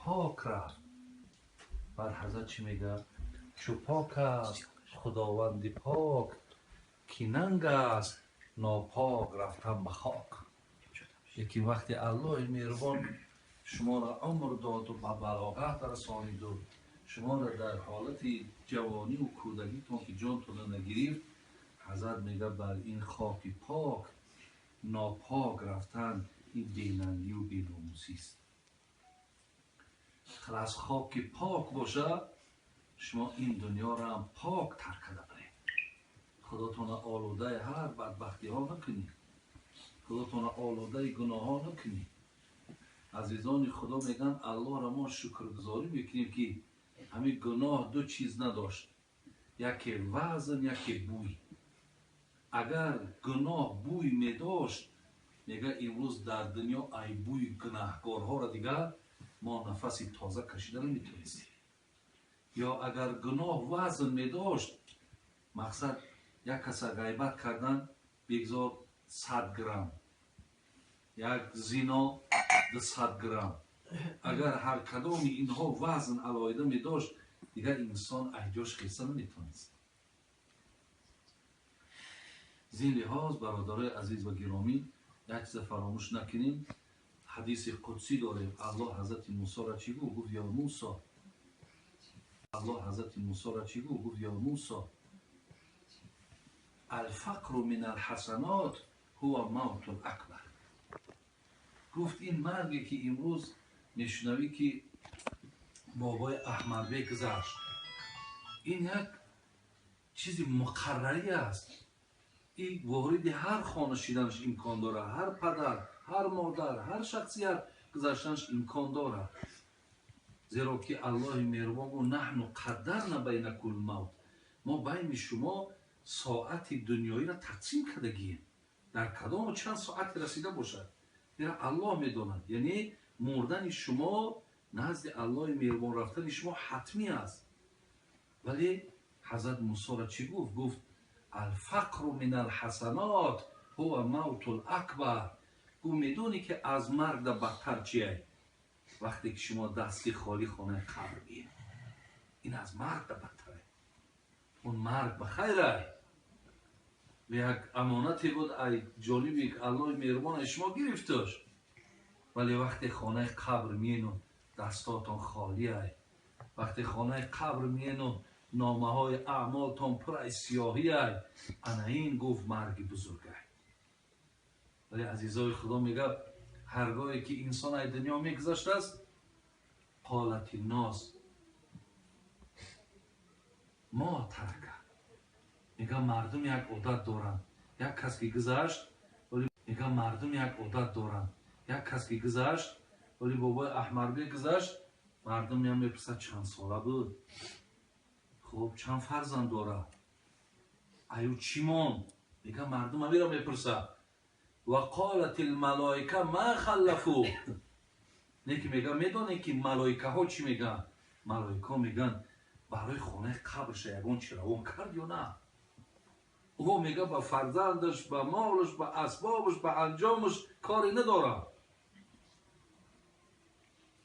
пок рафт. Баъд ҳазрат чӣ мегӯяд? Чу пок аст худованди пок, ки нанг аст нопок рафтан ба хок. Лекин вақте Аллоҳи меҳрубон шуморо умр доду ба балоғат расониду шуморо дар ҳолати ҷавониву кӯдагитон ки ҷонтонро нагирифт, ҳазрат мегӯяд бар ин хоки пок нопок рафтан ин бенангиву беномусист. Аз хоки пок бошад, шумо ин дунёро ҳам пок тарк карда баред. Худотонро олудаи ҳар бадбахтиҳо накунед, худотонро олудаи гуноҳҳо накунед. Азизони Худо мегӯянд Аллоҳро мо шукргузорӣ мекунем, ки ҳамин гуноҳ ду чиз надошт, яке вазн, яке бӯй. Агар гуноҳ бӯй медошт, мегӯяд имрӯз дар дунё ай бӯи гунаҳкорҳоро дигар мо нафаси тоза кашида наметавонистем. Ё агар гуноҳ вазн медошт, мақсад як каса ғайбат кардан бигзор 100 грамм, як зино 200 грамм. Агар ҳар кадоми инҳо вазн алоҳида медошт, дигар инсон аҳҷош хеса наметавонист. Аз ин лиҳоз бародарои азиз ва гиромӣ, як чиза фаромӯш накунем. Ҳадиси қудсӣ дорем. Аллоҳ ҳазрати Мусоро чӣ гуфт? Гуфт ё Мусо. Аллоҳ ҳазрати Мусоро чӣ гуфт? Гуфт ё Мусо, алфақру мин алҳасанот ҳува мавтул акбар. Гуфт ин марге ки имрӯз мешунавӣ ки бобои Аҳмадбек гузашт, ин як чизи муқаррарӣ аст. Ин вориди ҳар хона шиданаш имкон дорад, ҳар падар, ҳар модар, ҳар шахсият гузаштанаш имкон дорад. Зеро ки Аллоҳи меҳрубон гуфт наҳну қаддарна байнакул мавт, мо байни шумо соати дунёиро тақсим кардагием, дар кадому чанд соате расида бошад, зеро Аллоҳ медонад. Яъне мурдани шумо назди Аллоҳи меҳрубон рафтани шумо ҳатмӣ аст. Вале ҳазрат Мусоро чӣ гуфт? Гуфт алфақру мин алҳасанот ҳува мавтул акбар. Гуфт медонӣ ки аз марг да бадтар чие? Вақте ки шумо дасти холӣ хонаи қабр биед, ин аз марг да бадтаре. Он марг ба хайрай, як амонате буд ай ҷониби Аллоҳи меҳрубон аз шумо гирифташ. Вале вақте хонаи қабр миену дастотон холӣ ай, вақте хонаи қабр миену номаҳои аъмолтон пур ай сиёҳӣ ай, ана ин гуфт марги бузург ай. Вале азизои Худо мегӯяд ҳаргоҳе ки инсон ай дунё мегузаштааст, қолати нос мо тарака. Мегӯяд мардум як одат доранд, як кас ки гузашт, мегӯяд мардум як одат доранд, як кас ки гузашт, вале бобои Аҳмадбек гузашт, мардум меян мепурсад чанд сола буд, хуб чанд фарзанд дорад, аю чӣ монд? Мегӯяд мардум ҳамиро мепурсад. Ва қолат алмалоика ма халлафу. Не ки мегӯяд медонед ки малоикаҳо чӣ мегӯянд? Малоикаҳо мегӯянд барои хонаи қабрша ягон чӣ равон кард ё на? Ӯ мегӯяд ба фарзандаш, ба молаш, ба асбобаш, ба анҷомаш коре надорад,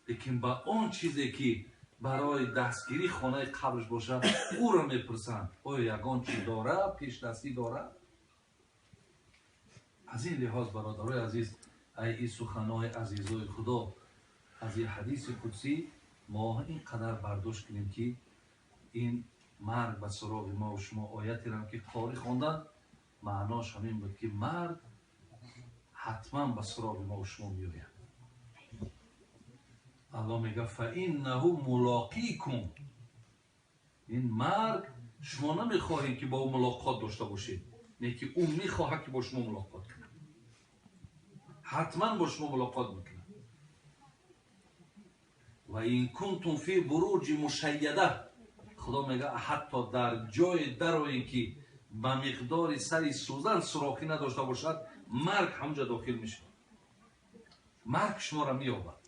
лекин ба он чизе ки барои дастгирии хонаи қабрш бошад, ӯро мепурсанд оё ягон чӣ дорад, пешдастӣ дорад? Аз ин лиҳоз бародарои азиз, ай ин суханҳои азизои Худо, аз ин ҳадиси қудсӣ мо ин қадар бардошт кунем ки ин марг ба суроғи мо шумо оятерам ки қорӣ хондан, маънош ҳамин буд ки марг ҳатман ба суроғи мо шумо меояд. Аллоҳ мегӯяд фаиннаҳу мулоқикум. Ин марг шумо намехоҳед ки бо ӯ мулоқот дошта бошед, не ки ӯ мехоҳад ки бо шумо мулоқот кунад, ҳатман бо шумо мулоқот мекунад. Ва ин кунтум фи буруҷи мушайяда, Худо мегӯяд ҳатто дар ҷое дароем ки ба миқдори сари сӯзан сурохӣ надошта бошад, марг ҳамҷа дохил мешавад. Марг шуморо меёбад.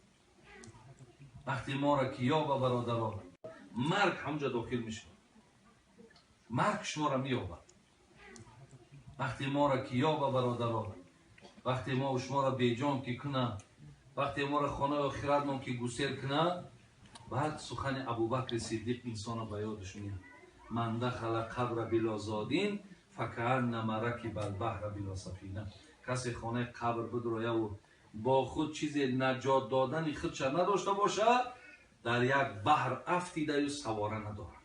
Вақте моро ки ёба бародарон, марг ҳамҷа дохил мешавад. Марг шуморо меёбад. Вақте моро ки ёба бародарон, вақте мо шуморо беҷон ки кунанд, Вақте моро хонаи охиратмон ки гусел кунад, баъд сухани Абубакри Сиддиқ инсона ба ёдаш меяд: ман дахала қабра било зодин факааннама ракиба албаҳра било сафина. Касе хонаи қабр бидрояву бо худ чизе наҷот додани худша надошта бошад, дар як баҳр афтидаю савора надорад.